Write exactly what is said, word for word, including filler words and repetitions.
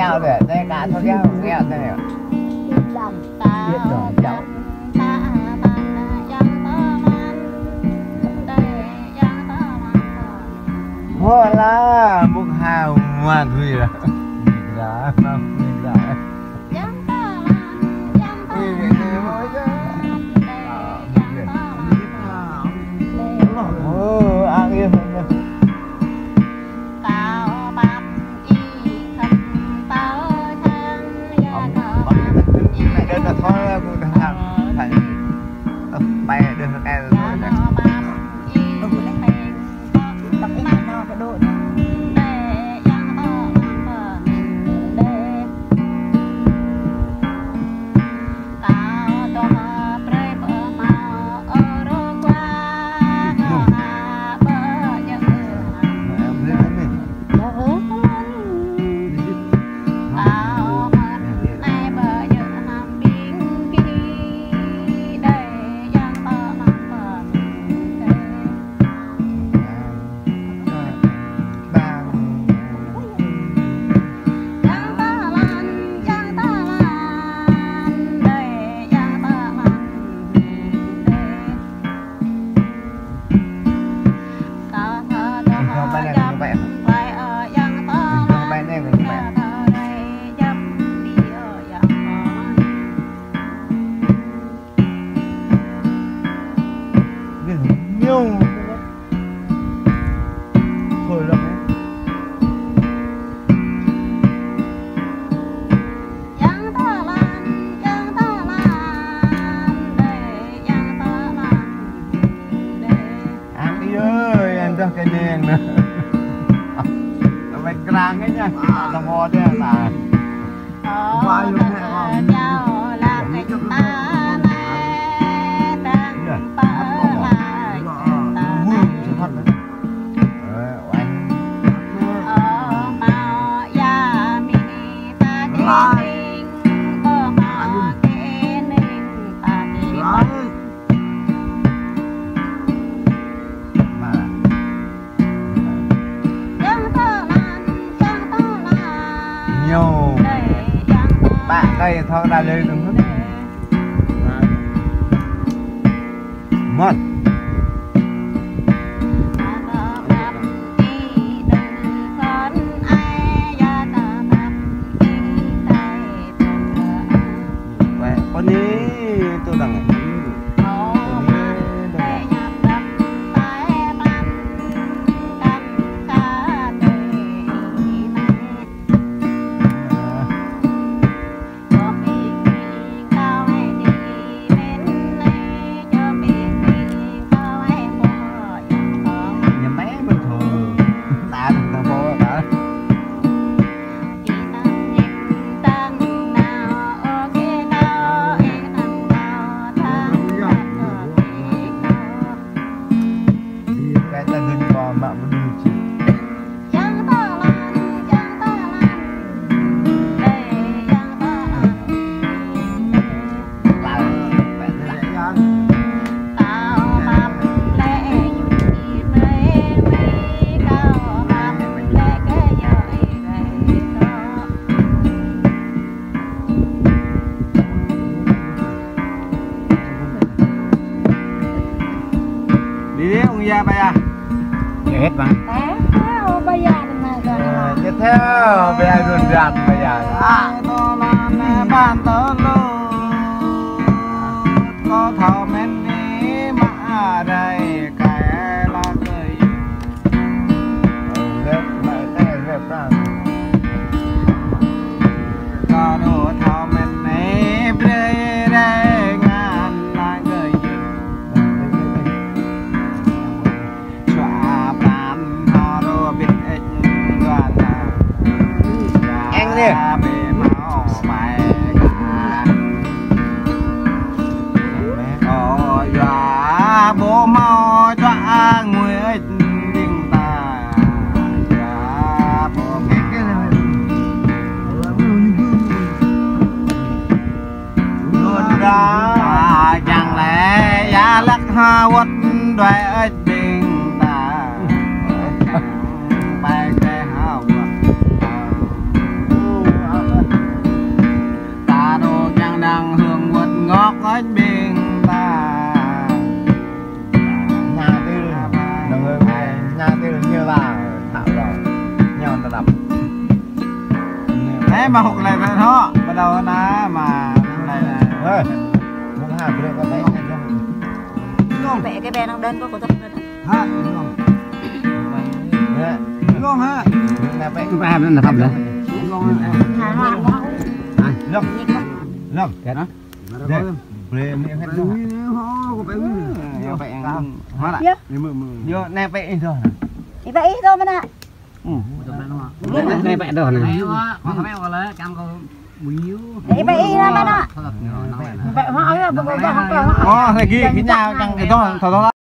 Hao lĕ, tơ ka thâo kiăng, kiăng tơ. Biết lòng, biết lòng cháu. Hô la, mục hao, ngoan huy la. Mục la, mục la. Ơ, ang yên. Ang ơi, ăn cho cái nền nữa. Phải krang ấy nha. Tao mò đi là. Nhiều. Bạn đây thâu đa lê đừng hút. Mất. Vậy, con đi tôi đừng. Đi đi, ông già bà già. Để hết mà. Té, ô, bà già này mà. Ờ, tiếp theo, bà già run răng bà già. À, to lon, ban to lô. Có thảo mến đi mà ở đây, cái là người. Ờ, rep, mà cái rep ra. Có đủ thảo mến đi, brê, brê, ngàn là người. Eng đi. Hơwăt đuaĭ ĕč ƀing ta. Ƀai kơ hơwăt. Ê, mà hụt lại về đó, bắt đầu na, mà lại là. Ê, mùng hai bữa có bé. Lông. Bé, cái bé đang đơn có, có tập đơn. Hả? Lông. Hả? Lông hả? Ba em nó thăm đấy. Lông hả? Lông. Lông. Lông. Cái đó. Deh, beli ni kan tu. Ini, oh, kau pengen. Yang pengen. Mana? Ya. Lima, lima. Yo, naik pe ih dah. Ipa ih dah mana? Hmm. Naik pe dah ni. Ipa ih dah mana? Pe mah ayo, bawa bawa. Oh, lagi kenyal yang itu, tahu tahu.